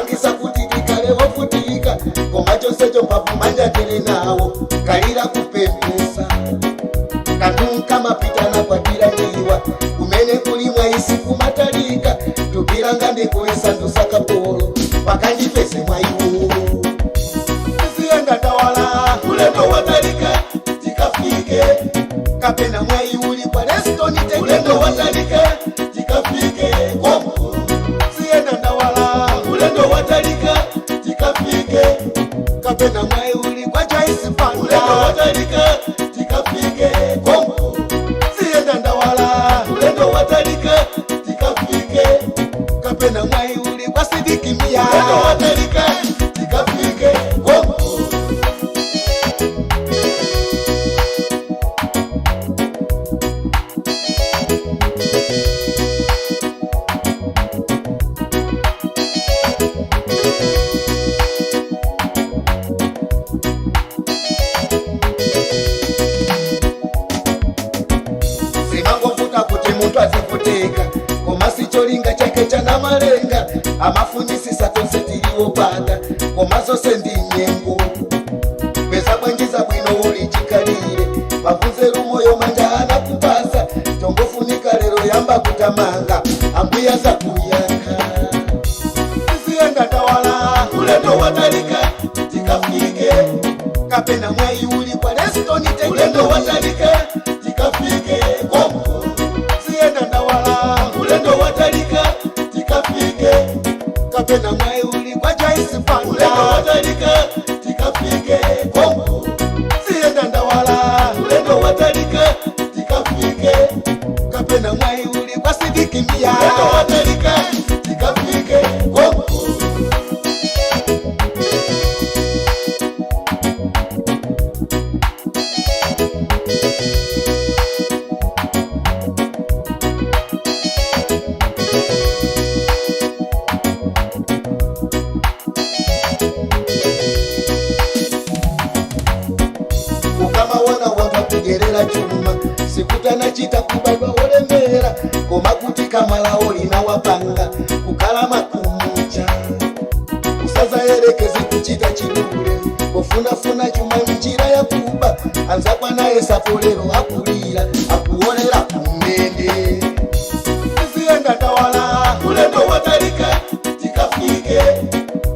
Kupangisa kuti tikale wovutika, koma chonsecho mphamvu manja tili nawo, kalira kupepesa. Kantunka mapitana kwatira ndiwa kumene kuli mwaisi kumatalika tupilanga ndikuisandusa kapolo pakandipese mwayiwo. Ziyenda ndawala, ulendo watalika tikafike, kapena mwayi uli kwa Restoni. Ulendo watalika tikafike komko. Ziyenda ndawala, ulendo watalika tikafike, kapena mwayi uli kwa Joyce Banda. Ulendo watalika tikafike komko. Ziyenda ndawala, ulendo watalika tikafike, kapena mwayi uli kwa Sidik Mia. Ulendo watalika tikafike komko. Zimangovuta kuti munthu azivutika, koma sicholinga chake chanamalenga. Amafunisisa tonse tiliwopata, koma zonse ndi nyengo. Kweza bwanjiza bwino uli chikalire, pavuze lumoyo manja anakupasa. Chongofunika lero yamba kutamanga, ambuya zakuyankha. Ziyenda ndawala, ulendo watalika tikafike, kapena mwayi uli kwa Restoni. Ulendo watalika tikafike komko. Ziyenda ndawala, ulendo watalika tikafike, kapena mwayi uli kwa Joyce Banda. Ulendo watalika tikafike komko. Ziyenda ndawala, ulendo watalika tikafike, kapena mwayi uli kwa Sidik Mia. Ulendo watalika tikafike komko. Ukamaona wanthu akudyerera chuma, sikutanachita kubadwa olemera, koma kuti kamalawo linawapanga kukhala makumucha. Usazayerekeze kuchita chidule kufunafuna chuma mnjira yakuba. Anzakwanayesapo lero akulira, akuonera kumende. Ziyenda ndawala, ulendo watalika tikafike,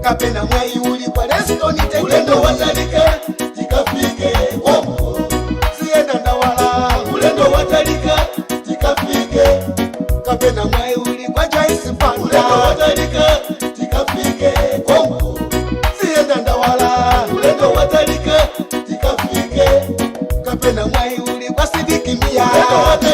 kapena mwayi uli kwa Restoni. Ulendo watalika tikafike komko. Ziyenda ndawala, ulendo watalika tikafike, kapena mwayi uli kwa Joyce Banda. Ulendo watalika tikafike komko. Ziyenda ndawala, ulendo watalika tikafike, kapena mwayi uli kwa Sidik Mia. Ulendo watalika.